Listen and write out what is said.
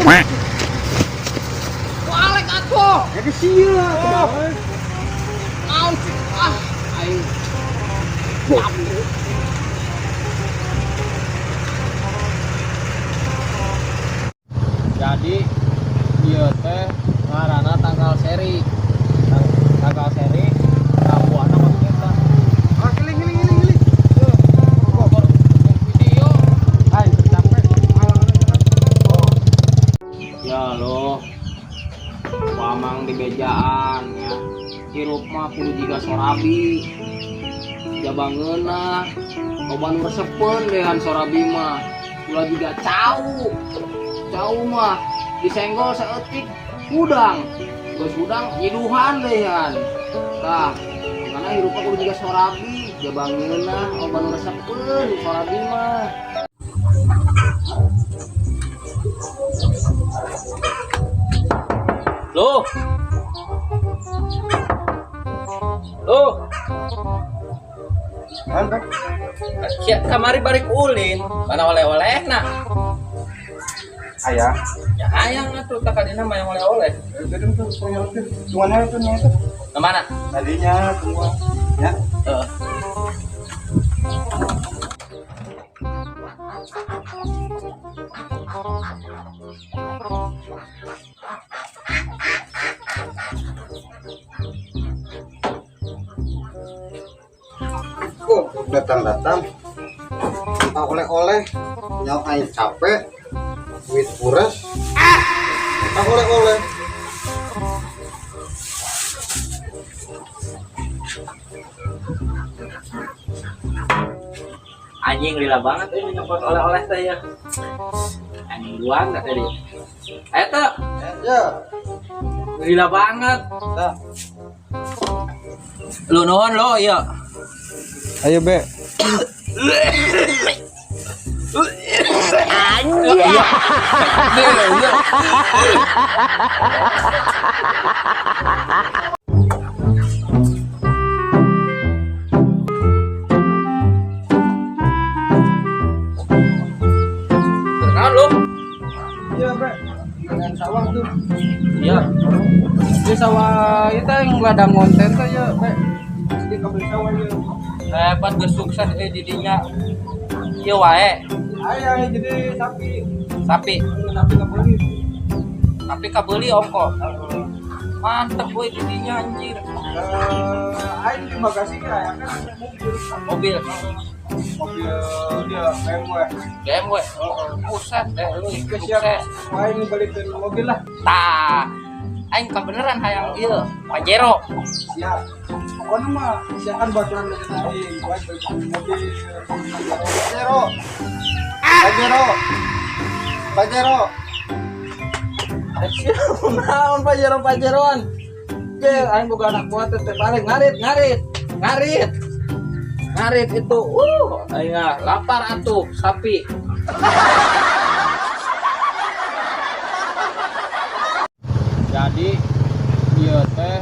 Balik atuh. Ya ke sia. Naon sih? Ah, aing. Jadi ieu teh ngaranna tanggal seri. Tanggal seri kabuana maksudnya teh. Ah, giling giling giling giling. Video. Aing capek. Ya loh. Wamang di bejaan ya. Hirup mah kudu jiga sorabi. Jaba ngeunah. Loba nu resepeun dehan sorabi mah. Ulah juga cau. Cau mah disenggol saeutik hudang. Geus hudang nyiduhan dehan. Tah, karena hirup mah kudu jiga sorabi. Jaba ngeunah loba nu resepeun sorabi mah. Loh. Loh, Kan, sia kamari balik ulin, mana oleh-oleh nah. Ayah. Ya hayang atuh tak kadina mah yang oleh-oleh. Jadi tuh tuh. Cuman itu nih itu. Kemana? Tadinya semua ya. Heeh. Oh, datang-datang minta oleh-oleh, nyawa aing capek, duit kures, minta oleh-oleh. Anjing lila banget ini nyopot oleh-oleh teh ya. Anjing buang enggak tadi? Eta Ya, lila banget. dah. Lu nuhun lo iya. Ayo, Be. Iya. Iya. Kenal lu? Iya, Be. Dengan sawah tuh. Iya. Di sawah itu yang ladang konten tuh ya, Be. Di kebun sawah ya. Hebat geus sukses jadinya. Ieu wae Ayah jadi sapi, sapi. sapi kebeli. Tapi kabeuli ongko. Mantep we jadinya anjir. Aing di bagasi ya, kan ada mobil. Mobil Mobil dia BMW. BMW. Buset deh lu Siap. sukses. Wah, ini balikin mobil lah. Tah. Aing kebeneran hayang ieu Pajero. Siap. Pokoknya mah siapkan baturan dengan aing. Wah, balikin mobil. Pajero. Pajero. Pajero. Naon Pajero Pajeroan. Ge aing boga anak buah teh balik ngarit ngarit. Ngarit. Ngarit itu. Aing ah, lapar atuh sapi. Jadi ieu teh